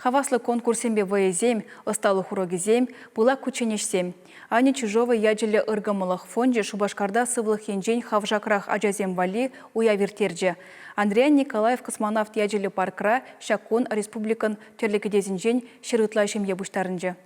Хаваслӑ конкурссемпе вӑйӑсем, ӑсталӑх урокӗсем, пылак кучченеҫсем. Аня Чижова ячӗллӗ ыркӑмӑллӑх фончӗ Шупашкарта сывлӑх енчен хавшакрах ачасем валли уяв ирттерчӗ. Андриян Николаев космонавт ячӗллӗ паркра ҫак кун республикӑн тӗрлӗ кӗтесӗнчен ҫӗр ытла ҫемье пуҫтарӑнчӗ.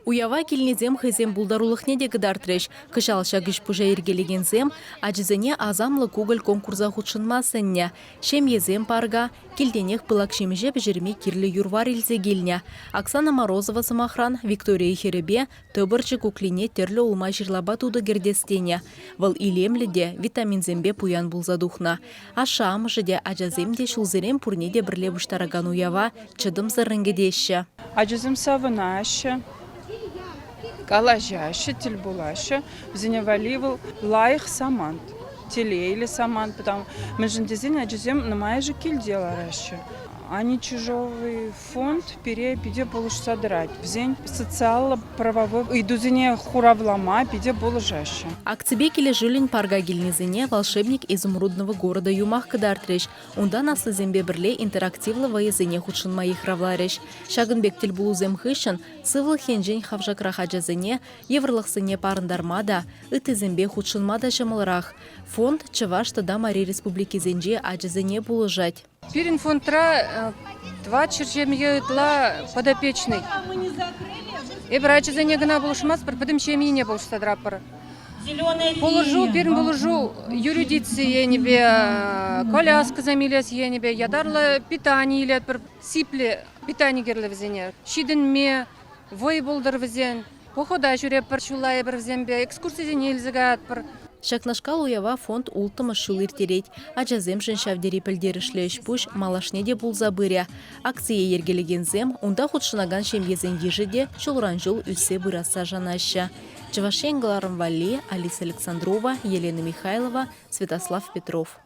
Уява килнисем хӑйсен пултарулӑхне те кӑтартрӗҫ. Кӑҫал ҫак ӗҫ-пуҫа йӗркелекенсем ачасене Асамлӑ кукӑль конкурса хутшӑнма сӗннӗ. Ҫемьесем парка килтенех пылак ҫимӗҫе пӗҫерме кирлӗ юр-вар илсе килнӗ. Оксана Морозова, сӑмахран, Виктория хӗрӗпе тӑпӑрчӑ куклине тӗрлӗ улма-ҫырлапа тутӑ кӗртес тенӗ. Вӑл илемлӗ те витаминсемпе пуян пулса тухнӑ. Ашшӗ-амӑшӗ те, ачасем те ҫулсерен пурне те пӗрле пуҫтаракан уява чӑтӑмсӑррӑн кӗтеҫҫӗ. Ачасем савӑнаҫҫӗ, калаҫаҫҫӗ, тӗл пулаҫҫӗ. Вӗсене валли вӑл лайӑх самант, телейлӗ самант. Мӗншӗн тесен ачасем нумайӑшӗ килте лараҫҫӗ. Ани Чижовый фонд пире питӗ пулӑшса тӑрать. Вӗсен социаллӑ правовой ыйтусене хуравлама питӗ пулӑшаҫҫӗ. Акципе килӗшӳллӗн парка килнисене «Волшебник изумрудного города» юмах кӑтартрӗҫ. Унтан аслисемпе пӗрле интерактивлӑ вӑйӑсене хутшӑнма йыхравларӗҫ. Ҫакӑн пек тӗлпулусем хыҫҫӑн сывлӑх енчен хавшакрах ачасене йывӑрлӑхсене парӑнтарма та, ыттисемпе хутшӑнма та ҫӑмӑлрах. Фонд Чӑваш тата Мари республикисенчи ачасене пулӑшать. Пирӗн фондра тӑватҫӗр ҫемье ытла подопечный. Эпир ачасене кӑна пулӑшмастпӑр, пӗтӗм ҫемьене пулӑшса тӑратпӑр. Пулӑшу, пирӗн пулӑшу юридици енӗпе, коляскӑсем илес енӗпе, ятарлӑ питани илетпӗр. Сиплӗ питани кирлӗ вӗсене. Ҫитӗнме, вӑй пултӑр вӗсен. Похода ҫӳретпӗр ҫулла эпир вӗсемпе, экскурсисене илсе каятпӑр. Ҫакнашкал уява фонд улттӑмӗш ҫул ирттерет. Ачасемшӗн ҫав тери пӗлтерӗшлӗ ӗҫ-пуҫ малашне те пулса пырӗ. Акцие йӗркелекенсем унта хутшӑнакан ҫемьесен йышӗ те ҫулран-ҫул ӳссе пырасса шанаҫҫӗ. Чӑваш Ен кӑларӑм валли Алиса Александрова, Елена Михайлова, Святослав Петров.